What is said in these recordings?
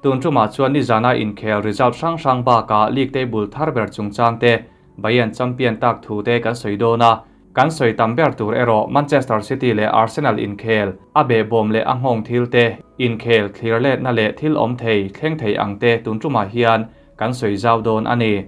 Tun tumah chuan nizana inkhel result hrang hrang bakah league table thar ber chungchang te, Bayern champion tak thu te kan sawi dawn a. Kan sawi tam ber tur erawh Manchester City leh Arsenal inkhel, a behbawm leh a nghawng thil te, inkhel thlir letna leh thil awm thei, thleng thei ang te tun tumah hian kan sawi zau dawn a ni.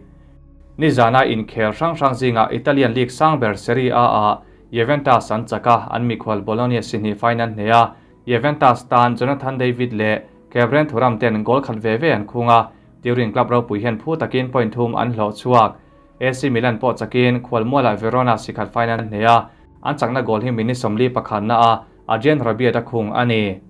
Nizana inkhel hrang hrang zingah Italian league sang ber Serie A ah Juventus an chak a, an mikhual Bologna sihnih final hneh a, Juventus tan Jonathan David leh Khevren Thuram ten goal khat ve ve an khung a, Turin club ropui hian phu takin point thum an hlawh chhuak. AC Milan pawh chakin khualmualah Verona sikhat final hneh a, an chakna goal hi minute 41 a Adrien Rabiot a khung a ni.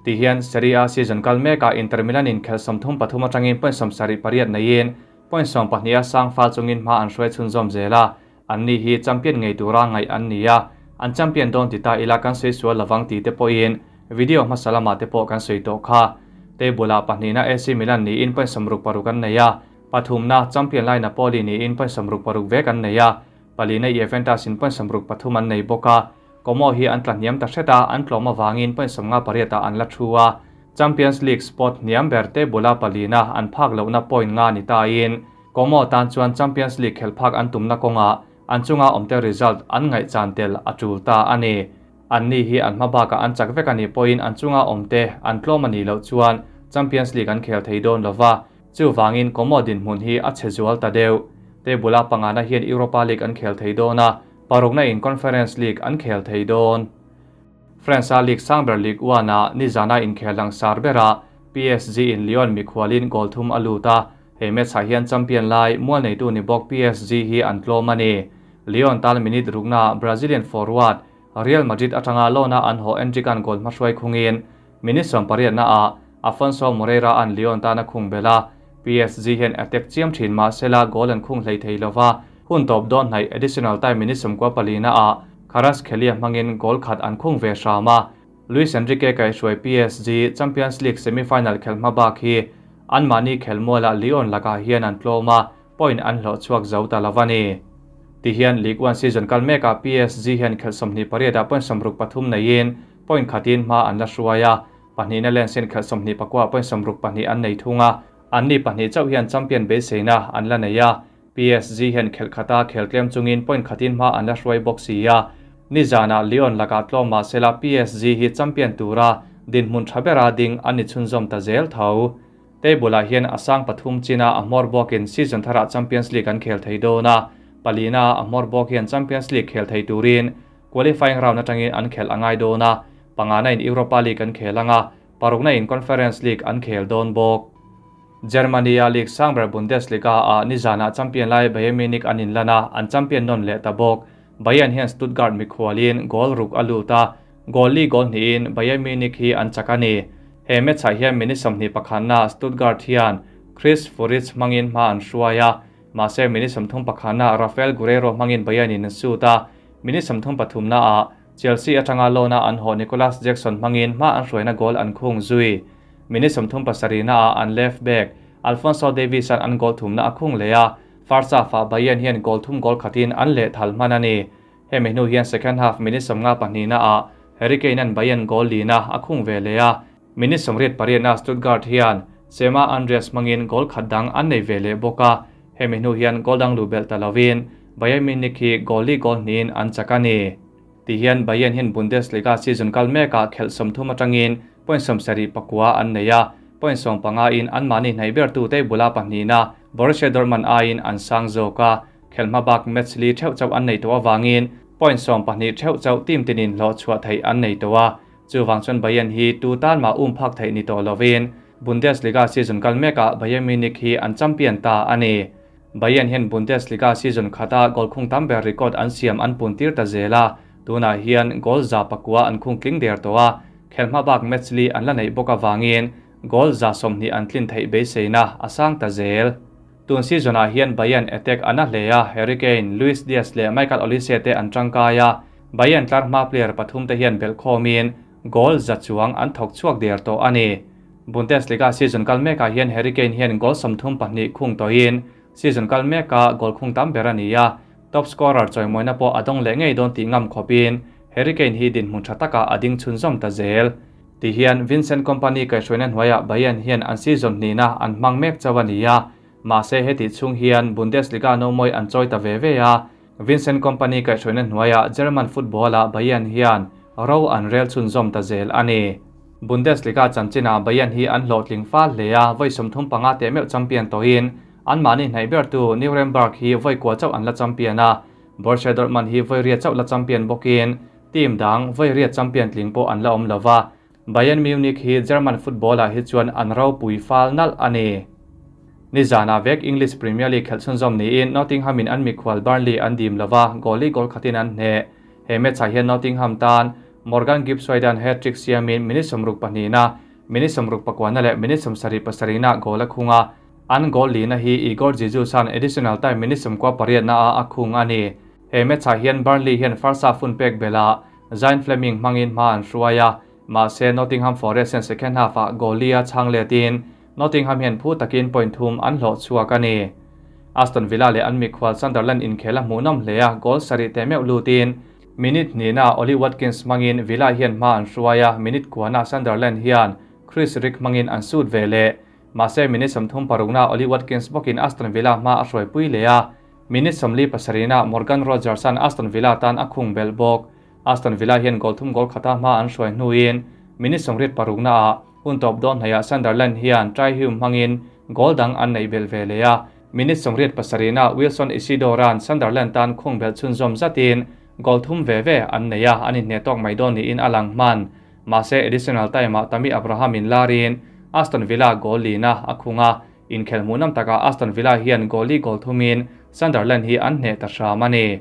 Ti hian Serie A season kal mekah Inter Milan in khelh 33 atangin point 78 neiin point 12 a sang fal chungin hma an hruai chhunzawm zel a, Anni hi champion ngei tura ngaih an ni a, an champion dawn ti ta ila kan sawi sual lovang tih te pawhin video hmasa lamah te pawh kan sawi tawh kha. Table-ah pahnihna AC Milan niin point 66 an nei a, pathumna champion lai Napoli niin point 66 vek an nei a, palina Juventus in point 63 an nei bawk a, Como hi an tla hniam ta hret a, an tlawm avangin point 58 ah an la thu a, Champions League spot hniam ber table-a palina an phak lohna point nga ni tain Como tan chuan Champions League khelh phak an tumna kawngah an chunga awmte result an ngaihchan tel a tul ta a ni. Anni hi an hma bakah an chak vek a nih pawhin an chunga awmte an tlawm a nih loh chuan Champions League an khel thei dawn lova, chuvangin Como dinhmun hi a chhe zual ta deuh. Table-a pangana hian Europa League an khel thei dawn a, parukna in Conference League an khel thei dawn. France-a league sang ber Ligue 1-ah nizana inkhel langsar berah PSG in Lyon mikhualin goal thum a lut a, Hei match ah hian champion lai mual neitu ni bawk PSG hi an tlawm a ni. Lyon tan minute rukna Brazilian forward Real Madrid atanga loan-a an haw Endrick-a'n goal hmahruai khungin minute 18 ah Afonso Moreira-a'n Lyon tan a khung belh a, PSG hian attack chiam thin mah sela goal an khung hlei thei lova, hun tawp dawn hnaih additional time minute 94 ah Kvaratskhelia hmangin goal khat an khung ve hram a. Luis Enrique kaihhruai PSG Champions League semi-final khelh hma bak hi anmahni khelmualah Lyon lakah hian an tlawm a, point an hlawh chhuak zo ta lo a ni. Tihian Ligue 1 season kal mekah PSG hian khelh 28 ah point 63 neiin point khatin hma an la hruai a, pahnihna Lens hian khelh 24 ah point 62 an nei thung a, anni pahnih chauh hian champion beiseina an la nei a. PSG hian khelh khata khel tlem chungin point khatin hma an la hruai bawk si a, nizanah Lyon lakah tlawm mah sela PSG hi champion tura dinhmun tha bera ding an ni chhunzawm ta zel tho. Table ah hian a sang pathum china a hmawr bawkin season tharah Champions League an khel thei dawn a, palina a hmawr bawk hian Champions League khel thei turin qualifying round atangin an khelh a ngai dawn a, pangana in Europa League an khel anga, parukna in Conference League an khel dawn bawk. Germany-a league sang ber Bundesliga-ah nizanah champion lai Bayern Munich an inlan a, an champion nawn leh ta bawk. Bayern hian Stuttgart mikhualin goal ruk a lut a, goal li goal hnihin Bayern Munich hi an chak a ni. He match-ah hian minute 21 Stuttgart hian Chris Führich hmangin hma an hruai a, mahse minute 31 Rafael Guerreiro hmangin Bayern in an sut a, minute 33 Chelsea atanga loan-a an haw Nicolas Jackson hmangin hma an hruaina goal an khung zui. Minute 37 ah an left back Alphonso Davies an an goal thumna a khung leh a, first half-ah Bayern hian goal thum goal khatin an leh thal hman a ni. Hemi hnu hian second half minute 52 ah Harry Kane an Bayern goal lina a khung ve leh a, minute 88 ah Stuttgart hian Chema Andreas hmangin goal khat dang an nei ve leh bawk a, hemi hnu hian goal dang lu belh ta lovin Bayern Munich hi goal li goal hnihin an chak a ni. Ti hian Bayern hian Bundesliga season kal mekah khelh 30 atangin point 79 an nei a, point 15 in anmahni hnaih ber tu table-a pahnihna Borussia Dortmund aiin an sang zawk a, khelh hma bak match li theuh chauh an nei tawh avangin point 12 theuh chauh team tinin hlawh chhuah theih an nei tawh a, chuvang chuan Bayern hi tu tan mah um phak theih ni tawh lovin Bundesliga season kal mekah Bayern Munich hi an champion ta a ni. Bayern hian Bundesliga season khata goal khung tam ber record an siam an pun tir ta zel a, tunah hian goal za pakua an khung tling der tawh a, khelh hma bak match li an la neih bawk avangin goal za 20 an tlin theih beiseina a sang ta zel. Tun season ah hian Bayern attack an a hle a, Harry Kane, Luis Diaz leh Michael Olise te an tangkai a, Bayern tlar hma player pathum te hian belh khawmin goal za chuang an thawk chhuak der tawh a ni. Bundesliga season kal mekah hian Harry Kane hian goal 32 khung tawhin season kal meka goal khung tam ber a ni a, top scorer chawimawina pawh a dawng leh ngei dawn tih ngam khawpin Harry Kane hi dinhmun tha takah a ding chhunzawm ta zel. Ti hian Vincent Kompany kaihhruaina hnuaiah Bayern hian an season hnihna an hmang mek chauh a ni a, mahse heti chhung hian Bundesliga nomawi an chawi ta ve ve a. Vincent Kompany kaihhruaina hnuaiah German football-ah Bayern hian ro an rel chhunzawm ta zel a ni. Bundesliga chanchinah Bayern hi an hlawhtling fal hle a, vawi 35 teh meuh champion tawhin anmahni hnaih bertu Nuremberg hi vawi kua chauh an la champion a, Borussia Dortmund hi vawi riat chauh la champion bawkin team dang vawi riat champion tling pawh an la awm lo va, Bayern Munich hi German football-ah hi chuan an ropui fal nalh a ni. Nizanah vek English Premier League khelh chhunzawm niin Nottingham-in an mikhual Burnley an dim lo va, goal-i goal khatin an hneh. He match-ah hian Nottingham tan Morgan Gibbs-White-a'n hat-trick siamin minute 62na, minute 64na leh minute 77na goal a khung a. An goal lina hi Igor Jesus-a'n additional time minute 98na-ah a khung a ni. He match-ah hian Burnley hian first half hun pek belhah Zian Flemming hmangin hma an hruai a, mahse Nottingham Forest hian second half-ah goal li a chhang letin Nottingham hian phu takin point thum an hlawh chhuak a ni. Aston Villa leh an mikhual Sunderland inkhel a hmuhnawm hle a, goal sarih teh meuh lutin minute hnihnaah Ollie Watkins hmangin Villa hian hma an hruai a, minute kuanah Sunderland hian Chris Rigg hmangin an sut ve leh. Mahse minute 36naah Ollie Watkins bawkin Aston Villa hma a hruaipui leh a, minute 47naah Morgan Rogers-a'n Aston Villa tan a khung belh bawk. Aston Villa hian goal thum goal khata hma an hruai hnuin minute 86naah hun tawp dawn hnaihah Sunderland hian Trai Hume hmangin goal dang an neih belh ve leh a. Minute 87naah Wilson Isidora'n Sunderland tan khung belh chhunzawm zatin goal thum ve ve an nei a, an inhneh tawk mai dawn niin a lang hman. Mahse additional time-ah Tammy Abraham in larin Aston Villa goal lina a khung a, inkhelh hmuhnawm takah Aston Villa hian goal li goal thumin Sunderland hi an hneh ta hram a ni.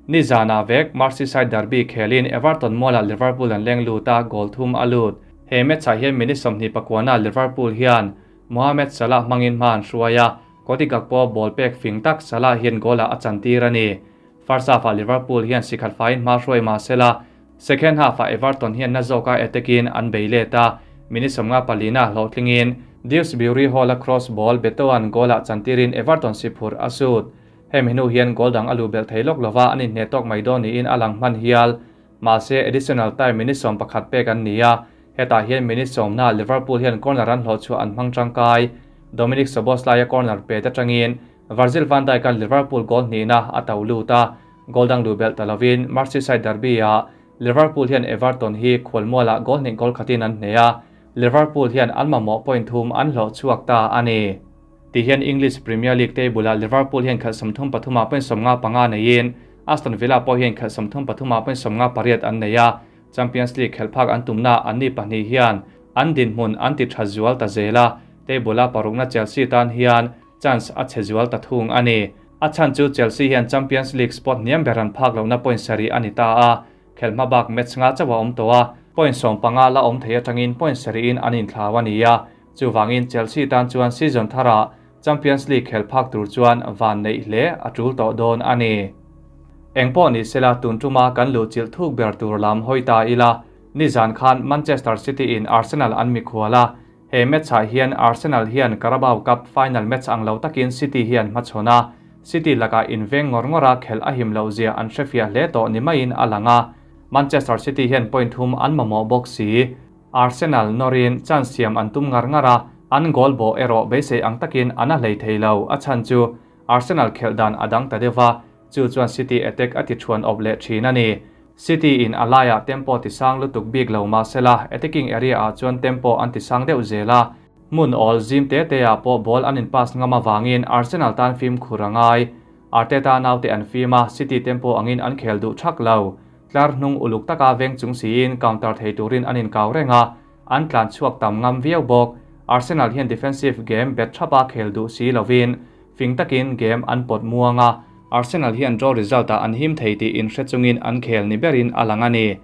Nizanah vek Merseyside derby khelin Everton mualah Liverpool an leng lut a, goal thum a lut. He match-ah hian minute 29na Liverpool hian Mohamed Salah hmangin hma an hruai a, Cody Gakpo ball pek fing tak Salah hian goal-ah a chantir a ni. First half-ah Liverpool hian si khat faiin hma hruai mah sela, second half-ah Everton hian na zawka attack-in an bei let a, minute 54na hlawhtlingin Dewsbury Hall-a cross ball Beto-a'n goal-ah chantirin Everton si phurh a sut. Hemi hnu hian goal dang a luh belh thei lawk lova, an inhneh tawk mai dawn niin a lang hman hial. Mahse, additional time minute 11 pek an ni a, hetah hian minute 10na Liverpool hian corner an hlawhchhuah an hmang tangkai. Dominik Szoboszlai-a corner pet atangin Virgil van Dijk-a'n Liverpool goal hnihna a to lut a, goal dang luh belh ta lovin Merseyside derby-ah Liverpool hian Everton hi khualmualah goal hnih goal khatin an hneh a, Liverpool hian an mamawh point thum an hlawh chhuak ta a ni. Ti hian English Premier League table-ah Liverpool hian khelh 33ah point 55 neiin Aston Villa pawh hian khelh 33ah point 58 an nei a, Champions League khelh phak an tumna anni pahnih hian an dinhmun an ti tha zual ta zel a, table-a parukna Chelsea tan hian chance a chhe zual ta thung a ni. A chhan chu Chelsea hian Champions League spot hniam ber an phak lohna point sarih a ni ta a, khelh hma bak match nga chauh a awm tawh a, point 15 la awm thei atangin point sarihin an inthlau a ni a, chuvangin Chelsea tan chuan season tharah Champions League khelh phak tur chuan van neih hle a tul tawh dawn a ni. Engpawh ni sela tun tuma kan luh chilh thuk ber tur lam hawi ta ila, nizan khan Manchester City in Arsenal an mikhual a, he match-ah hian Arsenal hian Carabao Cup final match ang lo takin City hi an hmachhawn a, City lakah inveng ngawr ngawr a khelh a him loh zia an hrefiah hle tawh ni maiin a lang a, Manchester City hian point thum an mamawh bawk si. Arsenal nawrin chance siam an tum ngar ngar a, an goal bawh erawh beisei ang takin an a hlei thei lo, a chhan chu Arsenal khelh dan a dang ta deuh va, chu chuan City attack a ti thuan awp leh thin a ni. City in a laiah tempo ti sang lutuk bik lo mahsela attacking area ah chuan tempo an ti sang deuh zel a, hmun awl zim te te ah pawh ball an in pass ngam avangin Arsenal tan fimkhur a ngai. Arteta naute an fim a, City tempo angin an khel duh thak lo. Tlar hnung uluk taka veng chung siin counter thei turin an inkau reng a, an tlan chhuak tam ngam viau bawk. Arsenal hian defensive game bet thapa khel duh si lovin fing takin game an pawt muang a, Arsenal hian draw result ah an him thei tih inhre chungin an khel ni berin a lang a ni.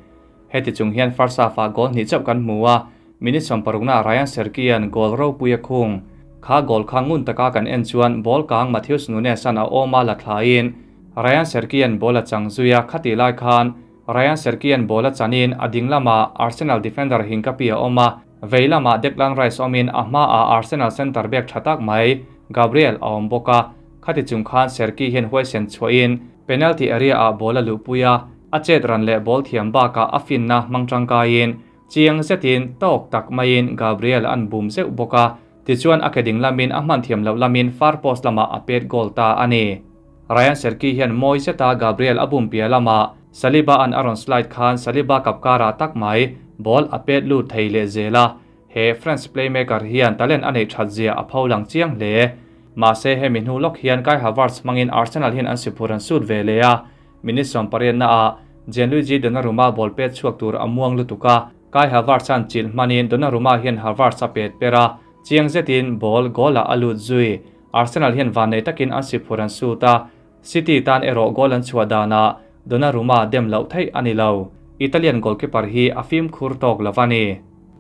Heti chung hian first half ah goal hnih chauh kan hmu a, minute 60na Rayan Cherki-a'n goal ropui a khung. Kha goal kha ngun taka kan en chuan ball kang Matheus Nunes-a'n a awm a la thlaiin Rayan Cherki-a'n ball a chang zui a, khati lai khan Rayan Cherki-a'n ball a chanin a ding lamah Arsenal defender Hincapi a awm a, vei lamah Declan Rice awmin a hmaah Arsenal centre back tha tak mai Gabriel a awm bawk a, khati chung khan Cherki hian huaisen chhuahin penalty area ah ball a luhpui a, a chet ran leh ball thiam bakah a finna hmang tangkaiin. Chiang zetin tawk tak maiin Gabriel an bum zeuh bawk a, tichuan a ke ding lamin a hman thiam loh lamin far post lamah a pet goal ta a ni. Rayan Cherki hian mawi zeta Gabriel a bum piah lamah Saliba an a rawn slide khan Saliba kap karah tak mai ball a pet lut thei leh zel a, he French playmaker hian talent a neih that zia a pho lang chiang hle. Mahse hemi hnu lawk hian Kai Havertz hmangin Arsenal hian an siphur an sut ve leh a, Minute 18 ah Gianluigi Donnarumma ball pet chhuak tur a muang lutuk a, Kai Havertz an chilh hmanin Donnarumma hian Havertz a pet per a, chiang zetin ball goal ah a lut zui. Arsenal hian vannei takin an siphur an sut a, City tan erawh goal an chhuah danah Donnarumma dem loh theih a ni lo. Italian goalkeeper hi a fimkhur tawk lo a ni.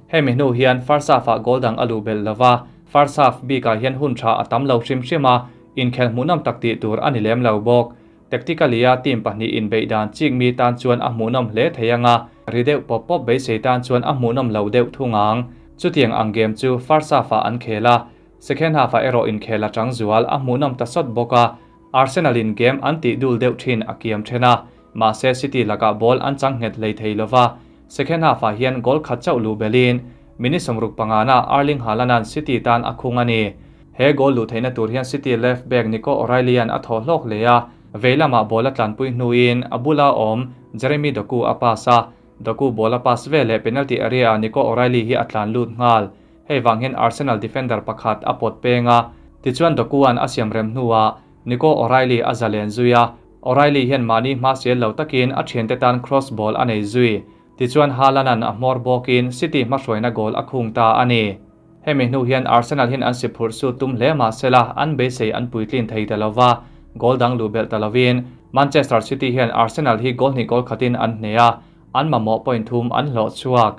Hemi hnu hian first half ah goal dang a luh belh lo va, first half bikah hian hun tha a tam lo hrim hrim a, inkhel hmuhnawm tak tih tur a ni lem lo bawk. Tactically a team pahnih inbeih dan chik mi tan chuan a hmuhnawm hle thei ang a, ri deuh pawp pawp beisei tan chuan a hmuhnawm lo deuh thung ang. Chutiang ang game chu first half ah an khel a, second half ah erawh inkhel a chang zual a hmuhnawm ta sawt bawk a, Arsenal in game an tih dul deuh thin a kiam then a, mahse City lakah ball an chang nghet hlei thei lova, second half ah hian goal khat chauh luh belhin minute 65 na Erling Haaland-a'n City tan a khung a ni. He goal luh theihna tur hian City left back Nico O'Reilly-a'n a thaw hlawk hle a, vei lamah ball a tlanpui hnuin a bula awm Jeremy Doku a pass a, Doku ball a pass veleh penalty area-ah Nico O'Reilly hi a tlan lut nghal. Hei vang hian Arsenal defender pakhat a pawt peng a, tichuan Doku-a'n a siam rem hnuah Nico O'Reilly a zalen zui a, O'Reilly hian mahni hma sial lo takin a thiante tan cross ball a nei zui. Tichuan Haaland-a'n a hmawr bawkin City hmahruaina goal a khung ta a ni. Hemi hnu hian Arsenal hian an si phurh sut tum hle mah sela an beisei an puitlin thei ta lova, goal dang luh belh ta lovin Manchester City hian Arsenal hi goal hnih goal khatin an hneh a, an mamawh point thum an hlawh chhuak.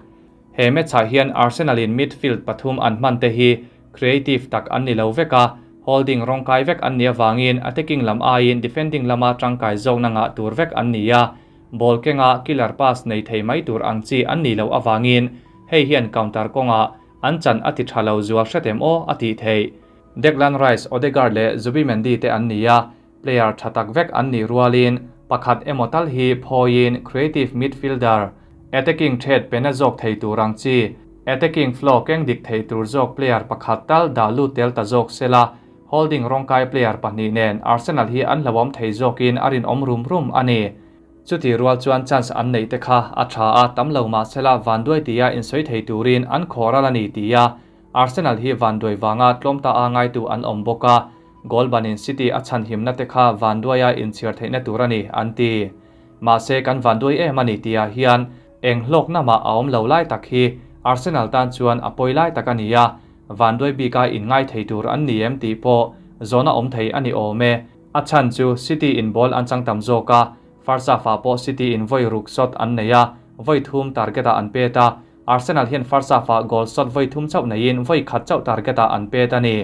He match-ah hian Arsenal in midfield pathum an hman te hi creative tak an ni lo vek a, holding rawngkai vek an nih avangin attacking lam aiin defending lama tangkai zawkna ngah tur vek an ni a, ball kenga killer pass nei thei mai tur ang chi an nih loh avangin hei hian counter kawngah an chan a ti tha lo zual hretem aw a tih theih. Declan Rice, Odegaard leh Zubimendi te an ni a, player tha tak vek an nih rualin pakhat emaw tal hi phawiin creative midfielder, attacking threat pe na zawk thei tur ang chi, attacking flow keng dik thei tur zawk player pakhat tal dah lut tel ta zawk sela, holding rawngkai player pahnih nen Arsenal hi an hlauhawm thei zawkin a rinawm rum rum a ni. Chuti rual chuan chance an neih te kha a tha a, tam lo mah sela vanduai tia insawi thei turin an khawr al a ni tia Arsenal hi vanduai vanga tlawm ta a ngaitu an awm bawk a, goal banin City a chhan himna te kha vanduaia inchhiar theihna tur a ni an ti. Mahse kan vanduai em a ni tihah hian eng hlawkna mah a awm lo lai tak hi Arsenal tan chuan a pawi lai tak a ni a, vanduai bika inngai thei tur an ni em tih pawh zawhna awm thei a ni awm e. A chhan chu City in ball an chang tam zawk a, first half ah pawh City in vawi ruk shot an nei a, vawi thum target ah an pet a, Arsenal hian first half ah goal shot vawi thum chauh neiin vawi khat chauh target ah an pet a ni.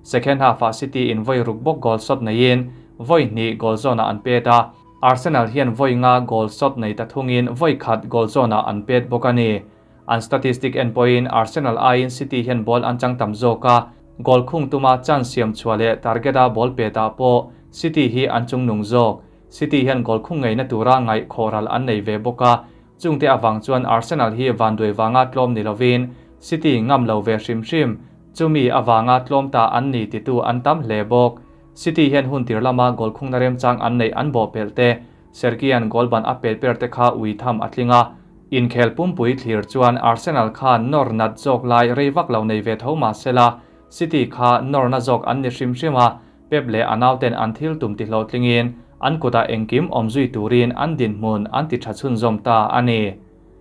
Second half ah City in vawi ruk bawk goal shot neiin vawi hnih goal zone ah an pet a, Arsenal hian vawi nga goal shot nei ta thungin vawi khat goal zone ah an pet bawk a ni. An statistic en pawhin Arsenal aiin City hian ball an chang tam zawk a, goal khung tuma chance siam chhuah leh target-a ball petah pawh City hi an chungnung zawk. City hian goal khung ngeina tura ngaih khawhral an nei ve bawk a, chungte avang chuan Arsenal hi vanduai vanga tlawm ni lovin City ngam lo ve hrim hrim, chumi avanga tlawm ta an ni titu an tam hle bawk. City hian hun tir lama goal khungna remchang an neih an bawh pelh te, Cherki-a'n goal ban a pet ber te kha ui tham a tling a. Inkhel pumpui thlir chuan Arsenal khan nawr nat zawk lai rei vak lo nei ve tho mah sela, City kha nawrna zawk an ni hrim hrim a, Pep leh a nauten an thil tum ti hlawhtlingin an kutah engkim awm zui turin an dinhmun an ti tha chhunzawm ta a ni.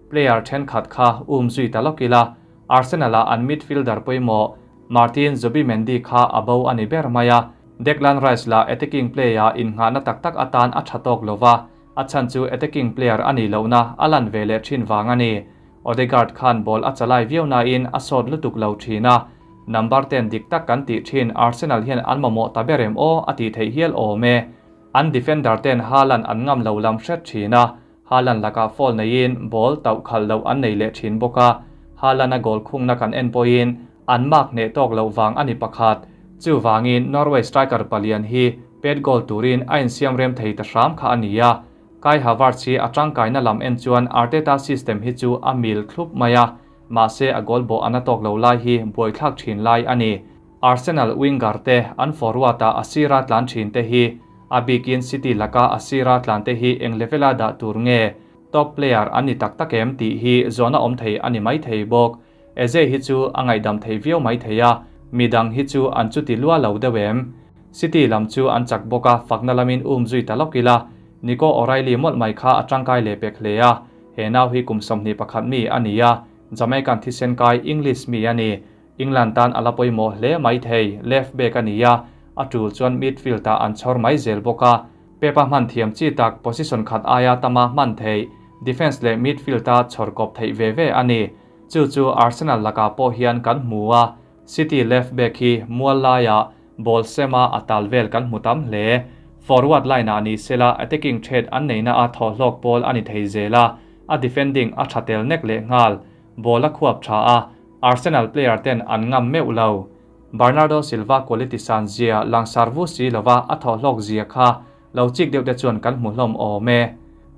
Player thenkhat kha um zui ta lawk ila, Arsenal-ah an midfielder pawimawh Martin Zubimendi kha a bo a ni ber mai a, Declan Rice lah attacking play-ah innghahna tak tak atan a tha tawk lo va, a chhan chu attacking player a nih lohna a lan ve leh thin vang a ni. Odegaard khan ball a chalai viau nain a sawt lutuk lo thin a, number ten dik tak kan tih thin Arsenal hian an mamawh ta ber em aw a tih theih hial awm e. An defender ten Haaland an ngam lo lam hret thin a, Haaland lakah foul neiin ball tauh khalh loh an nei leh thin bawk a, Haaland-a goal khungna kan en pawhin an mark hneh tawk loh vang a ni pakhat. Chuvangin Norway striker palian hi pet goal turin a insiam rem thei ta hram kha a ni a. Kai Havertz hi a tangkaina lam en chuan Arteta system hi chu a mil thlup mai a, mahse a goal bawh a na tawk lo lai hi buaithlak thin lai a ni. Arsenal winger te an forward a a sira tlan thin te hi a bikin City laka a sira tlan te hi eng level a dah tur nge, top player an ni tak tak em tih hi zawhna awm thei a ni mai thei bawk. Eze hi chu a ngaihdam thei viau mai thei a, midang hi chu an chuti lua lo deuh em? City lam chu an chak bawk a, fakna lamin um zui ta lawk ila, Nico O'Reilly mawlh mai kha a tangkai leh pek hle a, he nau hi kum 21 mi a ni a, Jamaican thisen kai English mi a ni. England tan a la pawimawh hle mai thei, left back a ni a, a tul chuan midfield ah an chhawr mai zel bawk a, Pep-a hman thiam chi tak position khat aia tama hman theih, defence leh midfield a chhawr kawp theih ve ve a ni. Chu chu Arsenal lakah pawh hian kan hmu a, City left back hi mual laiah ball sema a tal vel kan hmu tam hle. Forward line ah ni sela attacking threat an neihna a thawhhlawk pawl a ni thei zel a, a defending a tha tel nek leh nghal. Ball a khuap tha a, Arsenal player ten an ngam meuh lo. Bernardo Silva quality san zia langsar vu si lova a thawhhlawk zia kha lo chik deuh te chuan kan hmu hlawm awm e.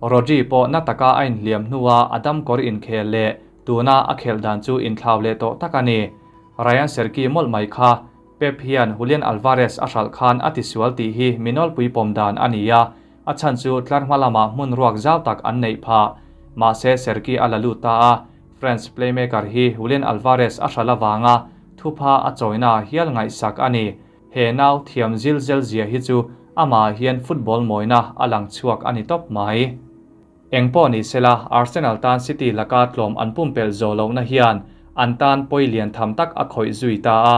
Rodri pawh na taka a inhliam hnua a damkawr inkhel leh tuna a khelh dan chu inthlau leh tawh tak a ni. Rayan Cherki mawlh mai kha Pep hian Julian Alvarez a hralh khan a tisual tih hi mi nawlpui pawm dan a ni a, a chhan chu tlar hma lamah hmun ruak zau tak an neih phah. Mahse Cherki a la lut ta a, French playmaker hi Julian Alvarez a hralh avanga thupha a chawina hial ngaihsak a ni. He nau thiam zil zel zia hi chu amah hian football mawina a lang chhuak a ni tawp mai. Eng pawh ni sela, Arsenal tan City laka tlawm an pumpelh zawh lohna hian an tan pawi lian tham tak a khawih zui ta a.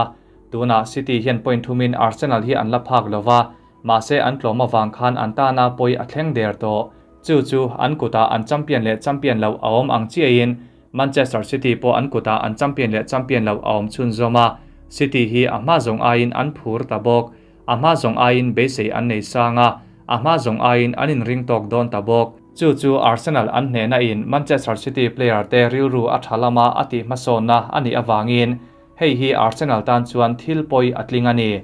Tunah City hian point thumin Arsenal hi an la phak lova, mahse an tlawm avang khan an tana pawi a thleng der tawh. Chu chu an kutah an champion leh champion loh a awm ang chiahin Manchester City pawh an kutah an champion leh champion loh a awm chhunzawm a, City hi a hma zawng aiin an phur ta bawk. A hma zawng aiin beisei an nei sang a, a hma zawng aiin an inring tawk dawn ta bawk. Chu chu Arsenal an hnehna in Manchester City player te rilru a tha lama a tih hmasawnna a nih avangin hei hi Arsenal tan chuan thil pawi a tling a ni.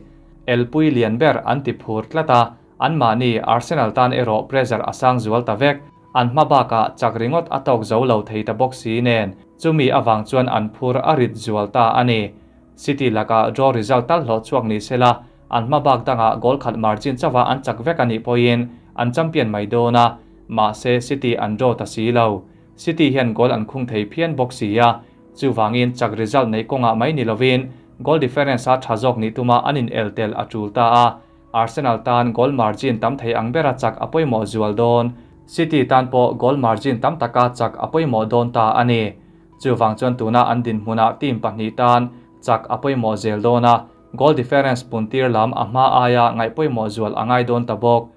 Elpui lian ber an ti phur tlat a, anmahni Arsenal tan erawh pressure a sang zual ta vek. An hma bakah chak ringawt a tawk zo lo thei ta bawk si nen, chumi avang chuan an phur a rit zual ta a ni. City lakah draw result tal hlawh chhuak ni sela, an hma bak dangah goal khat margin chauha an chak vek a nih pawhin an champion mai dawn a, mahse City an draw ta si lo. City hian goal an khung thei phian bawk si a, chuvangin chak result neih kawngah mai ni lovin goal difference a tha zawk nih tuma an in el tel a tul ta a. Arsenal tan goal margin tam thei ang bera chak a pawimawh zual dawn. City tan pawh goal margin tam taka chak a pawimawh dawn ta a ni. Chuvang chuan tuna an dinhmunah team pahnih tan chak a pawimawh zel dawn a, goal difference puntir lam a hma aia ngaih pawimawh zual a ngai dawn ta bawk.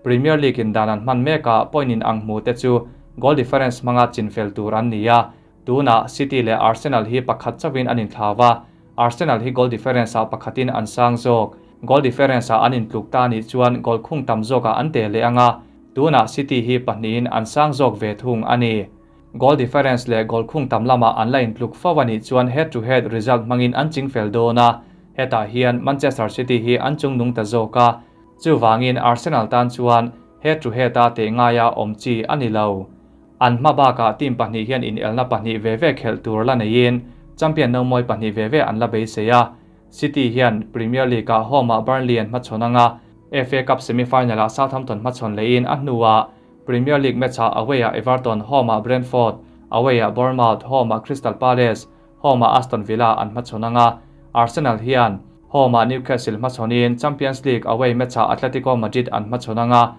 Premier League in dan an hman mekah point in ang hmu te chu goal difference hmanga chinfel tur an ni a, tunah City leh Arsenal hi pakhat chauhin an inthlau a, Arsenal hi goal difference ah pakhatin an sang zawk. Goal difference ah an intluk ta nih chuan goal khung tam zawkah an teh leh ang a, tunah City hi pahnihin an sang zawk ve thung a ni. Goal difference leh goal khung tam lamah an la intluk fo a nih chuan head to head result hmangin an chingfel dawn a, hetah hian Manchester City hi an chungnung ta zawk a, chuvangin Arsenal tan chuan head to head a teh ngaia awm chi a ni lo. An hma bakah team pahnih hian inelna pahnih ve ve khelh tur la neiin champion no mawi pahnih ve ve an la beisei a. City hian Premier League ah home ah Burnley an hmachhawn anga, FA Cup semi-final ah Southampton hmachhawn lehin a hnuah Premier League match ah away ah Everton, home ah Brentford, away ah Bournemouth, home ah Crystal Palace, home ah Aston Villa an hmachhawn anga, Arsenal hian home ah Newcastle hmachhawnin Champions League away match ah Atletico Madrid an hmachhawn anga,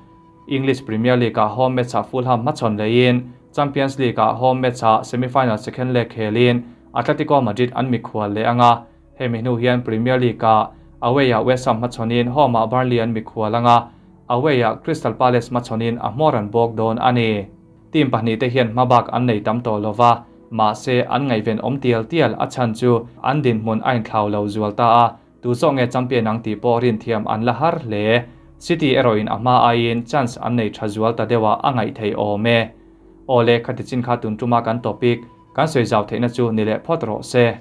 English Premier League ah home match ah Fulham hmachhawn leiin Champions League ah home match ah semi-final second leg khelin Atletico Madrid an mikhual leh anga, hemi hnu hian Premier League ah away ah West Ham hmachhawnin home ah Burnley an mikhual anga, away ah Crystal Palace hmachhawnin a hmawr an bawk dawn a ni. Team pahnih te hian hmabak an nei tam tawh lova, mahse an ngaihven awm tial tial a chhan chu an dinhmun a inthlau lo zual ta a, Tu zawk nge champion ang tih pawh rinthiam an la har hle. City erawhin a hma aiin chance an nei tha zual ta deuh a a ngaih theih awm e. Awle, khati chin kha tun tuma kan topic kan sawi zau theihna chu ni leh phawt rawh se.